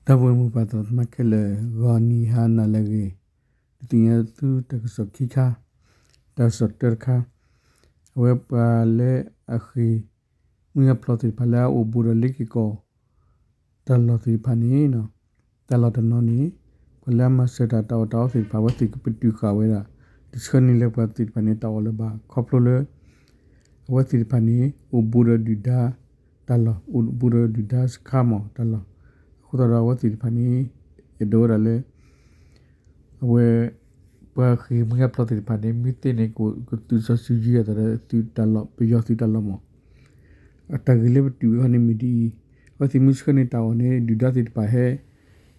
ဒီပုၢ်ဝဲၢ်မိၢ်ပၢ်သးသမါခဲလၢာ် ဂီၤနံၤဟါနၤလၢအဂ့ၤ, ဒုးသ့ၣ်ညါသုတၢ်ကစီၣ်ခံခါ, တၢ်ကစီၣ်တၢတခါ, အဝဲပှၤလၢအဃ့ၢ်မှံဟးဖျိးသ့ၣ်တဖၣ်လၢအအိၣ်ဘူးဒီးလ့ၤက့ၤကီၢ် တၢ်လီၢ်သ့ၣ်တဖၣ်န့ၣ်, တၢ်လီၢ်တနီၤန့ၣ် ပှၤလၢအမၤစၢၤတၢ်တၢ်အီၣ်တၢ်အီသ့ၣ်တဖၣ် အဝဲသ့ၣ်ကပတုာ်ဃာ်ဝဲဒၣ် တဆှၢန့ၢ်လၢပှၤသ့ၣ်တဖၣ်န့ၣ် တၢ်အီၣ်လၢၤဘၣ် ခီဖျိလၢ အဝဲသ့ၣ်တဖၣ်န့ၣ် အိၣ်ဘူးဒီးဒုၣ်ဒါတၢ်လီၢ်, အိၣ်ဘူးဒီးဒုၣ်ဒါစခါမးတၢ်လီၢ်, အဃိသတးဒီးအဝဲသ့ၣ်တဖၣ်န့ၣ် အဲၣ်ဒိးဝဲဒၣ်လၢ အဝဲ ပှၤဃ့ၢ်မှံဟးဖျိးသ့ၣ်တဖၣ်န့ၣ် မ့ၢ်သ့န့ၣ် ကသူၣ်စီဆှံယံၤအသးဒီးသုးတၢ်လီၢ် ပယီၤသုးတၢ်လီၢ်မး, တၢ်ဂ့ၢ်လၢပတုာ်ဝဲခီန့ၣ်မ့ၢ်ဒ်အံၤ, အဝဲသ့ၣ်မ့ၢ်ဆှၢန့ၢ်တၢ်အီၣ်န့ၣ် ဒုၣ်ဒါသ့ၣ်တဖၣ်ဟဲ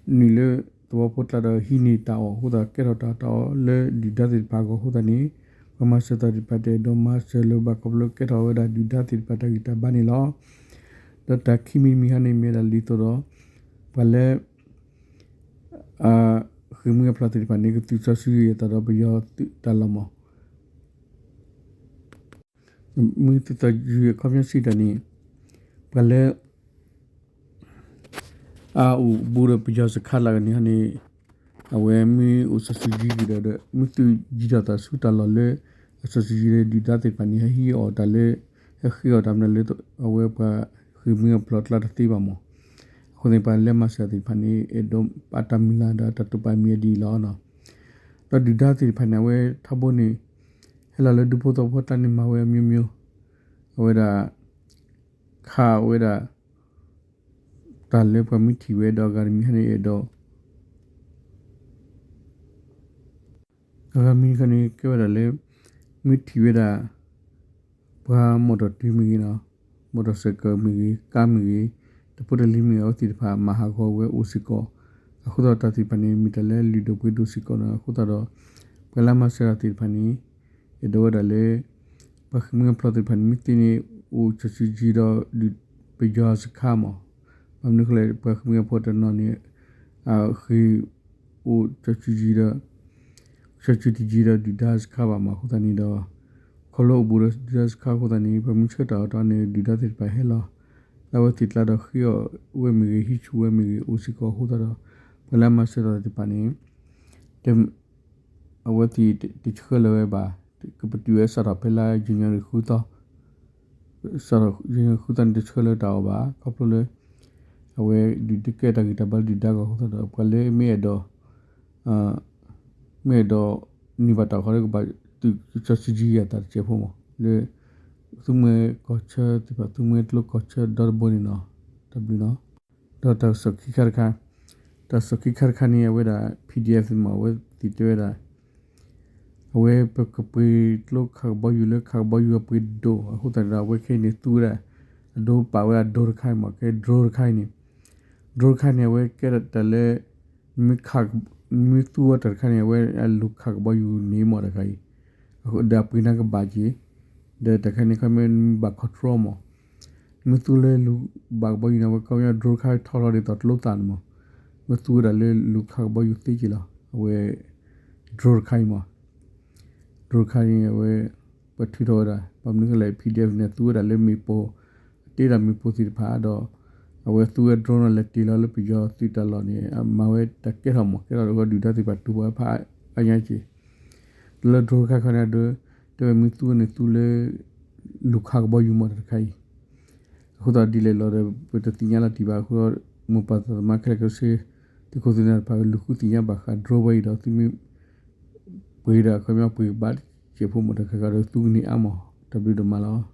နုာ်လၢသဝီဖိကျါဒီးဟံးန့ၢ်တၢ်အီၣ်အဃိသတး ကဲထီၣ်တၢ်တၢ်အီၣ်လၢဒုၣ်ဒါသ့ၣ်တဖၣ်အဂီၢ်အဃိသတးန့ၣ်, ပှၤမၤစၢၤတၢ်သ့ၣ်တဖၣ်တအဲၣ်ဒိးမၤစၢၤလၢၤဘၣ်ခီဖျိကဲထီၣ်ဝဲဒၣ်ဒုၣ်ဒါသ့ၣ်တဖၣ်တၢ်ဂံၢ်တၢ်ဘါန့ၣ်လီၤ. ဒီးတၢ်ခံမံၤတမံၤဟီန့ၣ်မ့ၢ်ဝဲဒၣ်ဒ်သိးဒီး ပှၤလၢ ဃ့ၢ်မှံဟးဖျိးသ့ၣ်တဖၣ်န့ၣ် ကသူၣ်စီဆှံယံၤအသးဒီးပယီၤသုးတၢ်လီၢ်မး, မ့ၢ်သူၣ်စီဆှံယံၤအခီပညီစံးတၢ်န့ၣ်, ပှၤလၢ အအိၣ်ဘူးဒီးပယီၤစခါလၢအဂၤန့ၣ်ဟီန့ၣ်, အဝဲမ့ၢ်အိၣ်စီဆှံယံၤဒီး မ့ၢ်သူၣ်ယံၤဒီးသးဆူတၢ်လီၢ်လၢ အစီဆှံယံၤလၢဒုၣ်ဒါသ့ၣ်တဖၣ်န့ၣ် ဟဲဟံးအီၣ်တၢ်လၢ ဟဲဃ့အီၣ်တၢ်မနုၤလၢ အဝဲပှၤဃ့ၢ်မှံဟးဖျိးကျါတသ့ဘၣ်မး, အဃိသတး ပှၤလၢမၤစၢၤသ့ၣ်တဖၣ်န့ၣ် အဲၣ်ဒိးအတၢ်မုၢ်လၢ်ဒီးအတၢ်တိာ်ပာ်မ့ၢ်ဝဲဒ်အံၤလီၤ. ဒီးဒုၣ်ဒါသ့ၣ်တဖၣ်န့ၣ် အဝဲထီဘိန့ၣ် ဟဲလီၤလၢဒူဖိသဝီဖိကျါန့ၣ် မၤဝဲအမျိုးမျိုး, အဝဲဒၣ် ခးဝဲဒၣ် တၢ်လၢပှၤမ့ၢ်ထံၣ်ဝဲဒီးအဂၤတမံၤဟီန့ၣ်အဲၣ်ဒိး အဂၤမံၤတခီန့ၣ် ကဲဝဲဒၣ်လၢ မ့ၢ်ထံၣ်ဝဲဒၣ် ပှၤမီၣ်တီၣ်တုၤမ့ၢ်ဂ့ၤနီၤ, မီၣ်တီၣ်စဲးကၢးမ့ၢ်ဂ့ၤ, ကါမ့ၢ်ဂ့ၤ, တဖိတလံၤမ့ၢ်ဂ့ၤ အဝဲသ့ၣ်တဖၣ်မၤဟးဂီၤဝဲအိၣ်စ့ၢ်ကီး, အဃိသတးဒီးတၢ်သ့ၣ်တဖၣ်န့ၣ် မ့ၢ်တၢ်လၢလုၢ်ဒိၣ်ပှ့ၤဒိၣ်စ့ၢ်ကီးနီၤ, အဃိသတးဒီး ပှၤလၢမၤစၢၤတၢ်သ့ၣ်တဖၣ်န့ၣ် အဲၣ်ဒိးဝဲဒၣ်လၢ ပှၤဃ့ၢ်မှံဟးဖျိးသ့ၣ်တဖၣ်န့ၣ် မ့ၢ်သ့န့ၣ် အိၣ်စီဆှံယံၤဒီး ပယီၤစခါမး, ဘၣ်မနုၤဃိလဲၣ် ပှၤဃ့ၢ်မှံဟးဖျိးတနီၤန့ၣ် အဃ့ၢ်အိၣ်စီဆှံယံၤဒီး စီဆှံတယံၤဒီးဒုၣ်ဒါစခါဘၣ်မး အဃိသတးန့ၣ်ဒီး ခီဖျိအိၣ်ဘူးဒီးဒုၣ်ဒါစခါအဃိသတးန့ၣ် ပှၤမ့ၢ်ဆှၢတၢ်အီၣ်တၢ်အီန့ၣ် ဒုၣ်ဒါသ့ၣ်တဖၣ်ဟဲလီၤ လၢအဝဲသ့ၣ်ကျါဒီးဃ့အီၣ်ဝဲမ့ၢ်ဂ့ၤ ဟံးဆူၣ်ဝဲမ့ၢ်ဂ့ၤ အိၣ်စ့ၢ်ကီးအဃိသတးဒီး ပှၤလၢမၤစၢၤတၢ်သ့ၣ်တဖၣ်န့ၣ် အဝဲသ့ၣ်တဆှၢလၢၤဝဲဘၣ်, ကပတုာ်ဝဲစးထီၣ်ဖဲလါယနူၤအါရံၤဃုသီ, ယနူၤအါရံၤဃုသီန့ၣ် တဆှၢလၢၤတၢ်အီၣ်ဘၣ် ခီဖျိလၢ အဝဲဒုးတကဲတၢ်ဂံၢ်တၢ်ဘါလၢဒုၣ်ဒါအဂီၢ်အဃိသတးဒီး ပှၤလၢမ့ၢ်အဲၣ်ဒိး မ့ၢ်အဲၣ်ဒိးန့ၢ်ဘၣ်တၢ်အီၣ်ဃီဒီး ကဘၣ်သုးစီဆှံယံၤအသးတစဲးဖိမး လၢ သူမွဲကီၢ်ဆၢသ့ၣ်တဖၣ် သူမွဲကျိကီၢ်ဆၢဒီတဘိန့ၣ်နီၤ, တၢ်ဘျုးနီၤ. ဒီးတၢ်ကစီၣ်ခံခါတခါ, တၢ်ကစီၣ်ခံခါတခါန့ၣ် အဝဲဒၣ် PDF မး အဝဲသ့ၣ်တဲဝဲဒၣ် အဝဲပကပှ့ၤကျိခးကဘီယူၤလၢခးကဘီယူၤအပှ့ၤဒိၣ် အဃိသတးဒီး အဝဲခဲအံၤန့ၣ်သူဝဲဒၣ် အဒိပာ်ဝဲဒၣ်ဒိတခါအံၤမး ကဲ drone တခါအံၤန့ၣ်, drone တခါန့ၣ် အဝဲကဲဒၣ်တၢ်လၢ နမ့ၢ်သူဝဲတၢ်တခါန့ၣ် အဝဲလူၤခးကဘီယူၤန့ၣ်မးတခါအံၤ, ဒီးအပှ့ၤန့ၣ်ကဘၣ်က့ၤ, ဒီးတၢ်တခါန့ၣ် ခီမ့ၢ်နမ့ၢ်ဘၣ် control မး နမ့ၢ်သူလၢလူၤဘၣ်ကဘီယူၤန့ၣ် အဝဲကီမ့ၢ် drone တခါထီထီၣ်ဒ်သိးကျိသၣ်န့ၣ်မး, မ့ၢ်သူဝဲဒၣ်လၢလူၤခးကဘီယူၤသ့က့ၤလီၤ. အဝဲ drone တခါအံၤမး, drone တခါန့ၣ် အဝဲ ပှၤထုးထီၣ်ဝဲဒၣ် ဘၣ်မနုၤဃိလဲၣ် PDF န့ၣ် သူဝဲဒၣ်လၢမ့ၣ်ပိၢ်, တ့ဒၣ်မ့ၣ်ပိၢ်သ့ၣ်တဖၣ်ဒီး အဝဲသူဝဲ drone န့ၣ် လဲၤတ့ၢ်လီၤလၢပယီၤသုးတၢ်လီၢ်န့ၣ် အမၤဝဲတၢ်ကဲထီၣ်မး ကဲထီၣ်ဒီးဒုၣ်ဒါသ့ၣ်တဖၣ်တူၢ်ဘၣ်ဖးအါညါက့ၤ လၢ drone တခါခီန့ၣ်ဒီး တဲဝဲမ့ၢ်သူန့ၣ်သူလၢ လူၤခးကဘီယူၤမးတၢ်တခါအံၤ, အဃိသတးဒ်လဲၣ်လီၤဒီး ပတသ့ၣ်ညါလီၤတံၢ်ဘၣ်အဃိ မိၢ်ပၢ်သးသမါခဲလၢာ်ခဲဆ့ သုးခိၣ်သုးနၢ်တဖၣ် လူၤဃုသ့ၣ်ညါဘၣ်ဃး drone ဝဲအံၤဒီး သုမ့ၢ်ပှ့ၤဒီး ခီပညီပှ့ၤကဘၣ်တစဲးဖိမးတၢ်တခါခီဒီး သူကန့ၢ်အါမး တၢ်ဘျုးဒိၣ်မးလီၤ.